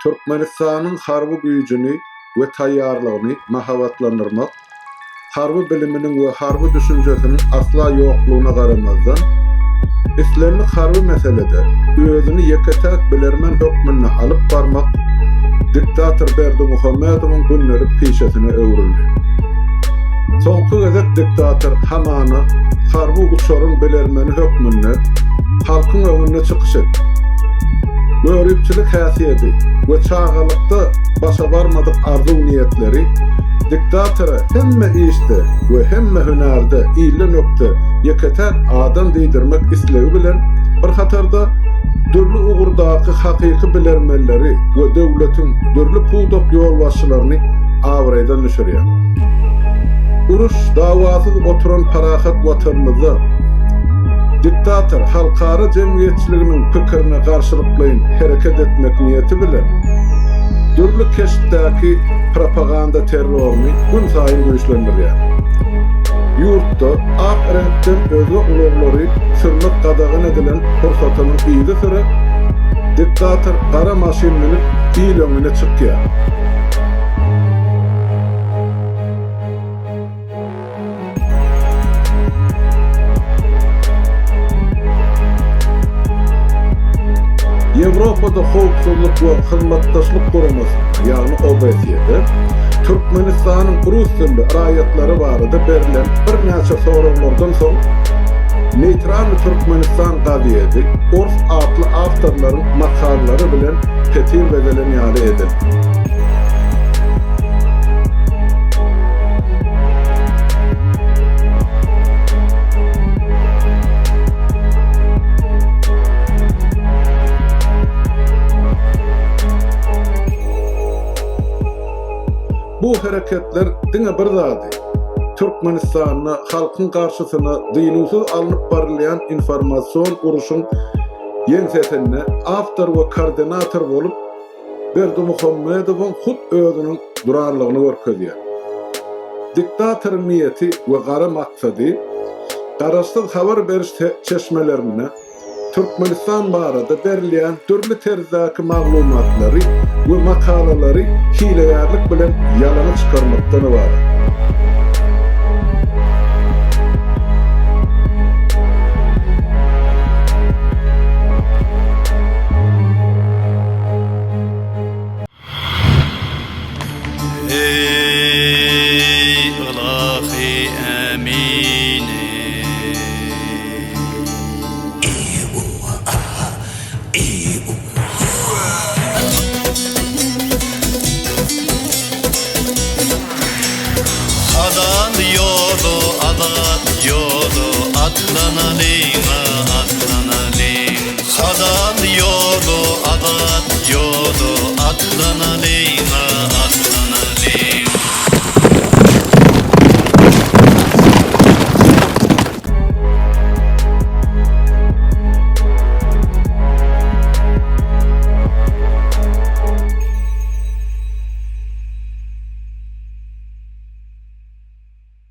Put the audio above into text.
Türkmenistanyň harby güýjüni we taýýarlygyny mahabatlandyrmak, harby biliminiň we harby düşünjesiniň asla ýoklugyna garamazdan, islendik harby meselede özüni ýeke-täk bilermen hökmünde alyp barmak diktator Berdimuhamedowyň gündelik pişesine öwrüldi. Soňky gezek diktator hamana harby uçaryň bilermeni hökmünde halkyň öňünde çykyş etdi. Göripçilik häsiýeti we çagalykda başa barmadyk arzuw-niýetleri diktatora hemme işde we hemme hünärde ilden ökde ýeke-täk adam diýdirmek islegi bilen bir hatarda dürli ugurdaky hakyky bilermenleri we döwletiň dürli pudak ýolbaşçylaryny abraýdan düşürýär. Uruş, dawasyz oturan parahat Watanymyzda diktator halkara jemgyýetçiliginiň pikirine garşylyklaýyn hereket etmek niýeti bilen dürli keşpdäki propaganda terroryny günsaýyn güýçlendirýär. Ýurtda ak reňkden özge ulaglary sürmek gadagan edilen pursatynyň yzysüre diktator gara maşyn münüp il öňüne çykýar. Ýewropada Howpsuzlyk we Hyzmatdaşlyk Guramasynda, ýagny OBSE-de Türkmenistanyň rus dilli raýatlary barada berlen birnäçe soraglardan soň, Neýtralnyý Türkmenistan gazeti ors atly awtorlaryň makalalary bilen petir bezelen ýaly edildi. Bu hereketler diňe bir zady, Türkmenistanda halkyň garşysyna dynuwsyz alnyp barylýan informasion uruşyň ýeňsesinde awtor we koordinator bolup Berdimuhamedowyň hut özüniň duranlygyny görkezýär. Diktatoryň niýeti we gara maksady garaşsyz habar beriş çeşmelerinde Türkmenistan barada berilýän dürli terzdäki maglumatlary we makalalary hilegärlik bilen ýalana çykarmakdan ybarat. Eý ylahy ämini. Halal ýola azat ýola atlanaly.